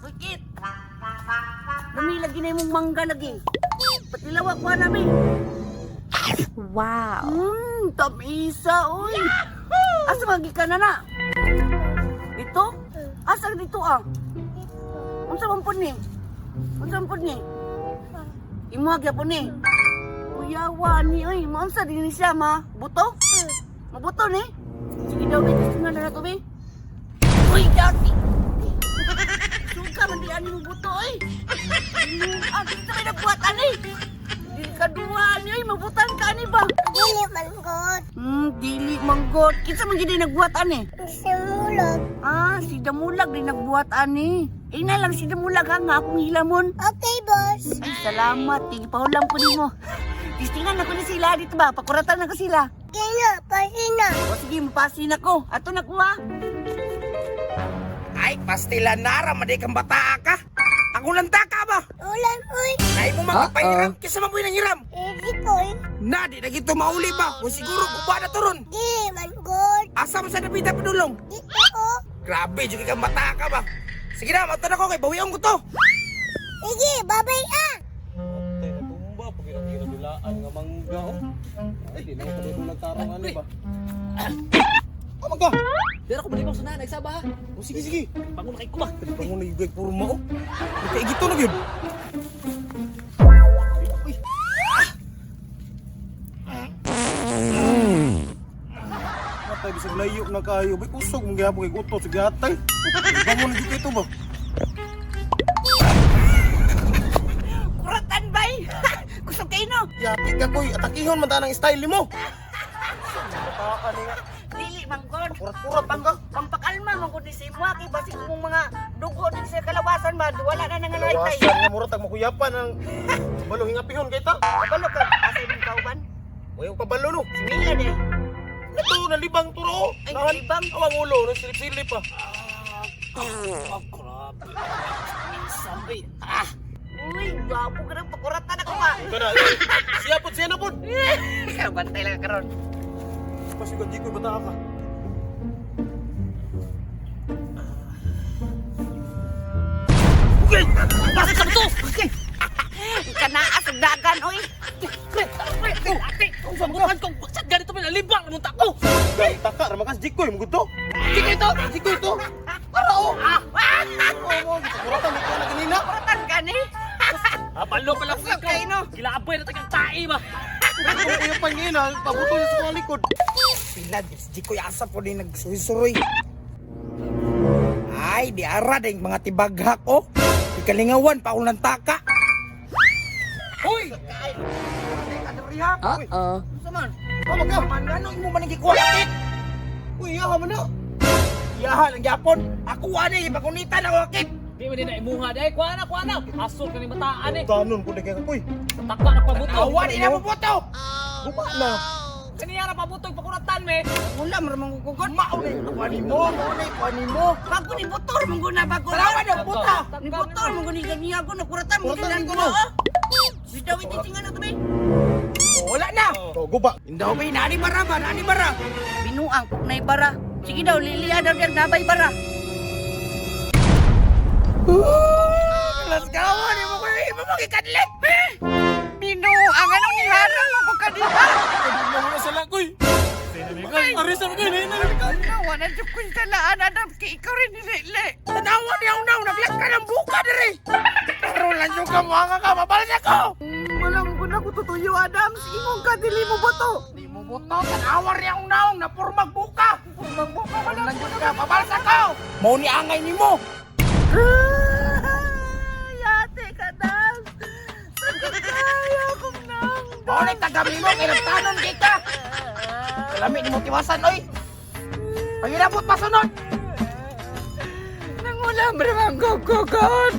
Uy, Kit. Dami lagi na imong mangga lagi. Patilawa ko na mi. Wow. Tamisa oy. Asa magi ka na na? Dito? Asa dito ah? Unsa man pud ni? Unsa man pud ni? Imo gyapon ni. Kuyawa ni oy, maunsa din ni siya ma? Buto? Mabuto ni? Sige daw, be, testingan na nato, be. Uy, dati! Suka man di ani mo buto, oy. Ah, dito may nagbuhat ani. Di ka duha ani, oy, mabutan ka ani ba? Dili man god. Dili manggot. Kinsa man gid nagbuhat ani? Sumulog. Ah, si Damulag di nagbuhat ani. Ina lang si Damulag ha, nga akong hilamon. Okay, boss. Ay, salamat. Kay gipahulam ko nimo. Tistingan ako ni sila dito ba? Pakuratan na ko sila. Gino, pasina. O sige, mapasin ako. Ato na ko ha. Ay, pastila nara, maday kang bata ka. Ako lang taka ba? Ulan, uy. Nay mo magpahiram, kisa man ng hiram. Easy koy. Na, di na gito mauli ba? O siguro, guba na turon. Dili man god. Asa mo sa napita padulong? Dito oh. Grabe, jud kang bata ka ba? Sige na, mato na ko kay bawion ko to. Sige, babay ah. Tay natumba pag ginadulaan nga mangga oh. Ay di na ko padudulag tarong ano ba. Oh mangga. Dira ko malibang sunahan, nagsaba ha. Oh sige sige. Bangon na kay kuma. Bangon na yung purma oh. Kay gito na gyud. Uy. Matay bisag layo na kayo. Bay kusog mong gihapon kay gutot sa gihatay. Bangon na gyud kay to ba? Kuratan bay. Kusog kayo no. Yati ka koy, atakihon man ta ng style nimo. Bata ni nga. Dili manggod. Kurat-kurat mangga. Pampakalma man gud ni sa imo kay basig mong mga dugo din sa kalawasan ba wala na nangalaytay. Lawasan nga murag tag makuyapan ang balong hingapihon kay ta. Kabalo ka asa imong kauban? Wayo pabalo no. Si Mila de. Ito, nalibang turo. Ay, nalibang? Awang ulo, nasilip-silip ah. Oh, grabe. Minsan, bay. Ah, Uy, gwapo ka nang pakuratan ako ba. Ito na, eh. Siya po, siya na po. Ikaw bantay lang karon. Pasigat, di ko bata ka. Okay! Bakit ka to? Okay! Kanaa sa dagan oy. Pre, pre, ate, kung sa mga kong bakit ganito may nalibang naman ko. Gay, taka, ramakas, jikoy, muguto. Di ko ito! Jikoy ito. Para oh. Ah! Oo, oh, kuratan, di ko na ganina. Kuratan ka ni. Ah, balo pala ko Kusog kayo, no? Gilaboy na tagang tae ba? Kung kuya pa ngayon ah, pabuto niya sa mga likod. Pila, di ko asa po din nagsusuroy. Ay, di ara ding mga tibaghak oh. Ikalingawan pa ulang taka. Hoy! Uh-oh. Unsa man? Oh, magka. Man ano imo man gikuha kit? Uy, yaha man na. Yaha lang gyapon. Ako ani ipagunitan ako kit. Di man din na imuha day. Kuha na, kuha na. Asol ka ni mataan eh. Tanon po na kaya kapoy. Taka na pabuto. Awa di na mo boto. Guba na. Kaniya na pabuto pakuratan me. Wala man ramang kukod. Mao na kuha nimo, mao na kuha nimo. Bago ni butor mong guna bago. Tarawa na puta. Ni butor mong guni ganiya ko nakuratan mo Kuratan ginan ko, ko. no. Bitaw ititingan na to be. Wala na. Oh, guba. Indaw ba nani bara ba nani bara. Binuang kung nay bara. Sige daw liliya daw diyan nabay bara. Las gawa ni mo ko imo magikadlit. Binuang anong niharang mo ko kadiha? Pagod mo na sa lakoy. Arisa mo kayo, na. Ano, wala jud ko salaan Adam kay ikaw rin nilili. Tanawa ni unaw naglak ka ng buka diri. Pero lang yung kamuha ka mabalsa ko. Wala mo na ko tutuyo Adam. Imong ka dili mo boto. Di mo boto tanawa ni unaw na purmag buka. Purmag buka wala lang yung ka mabalsa ko. Mao ni angay nimo. Yate ka Adam. Sakit kayo kung nang. Mao ni tagami mo kay nagtanon kay ka. Kalami ni mo tiwasan oy. Pangilabot pasunod. Nangulam ramang gugugod.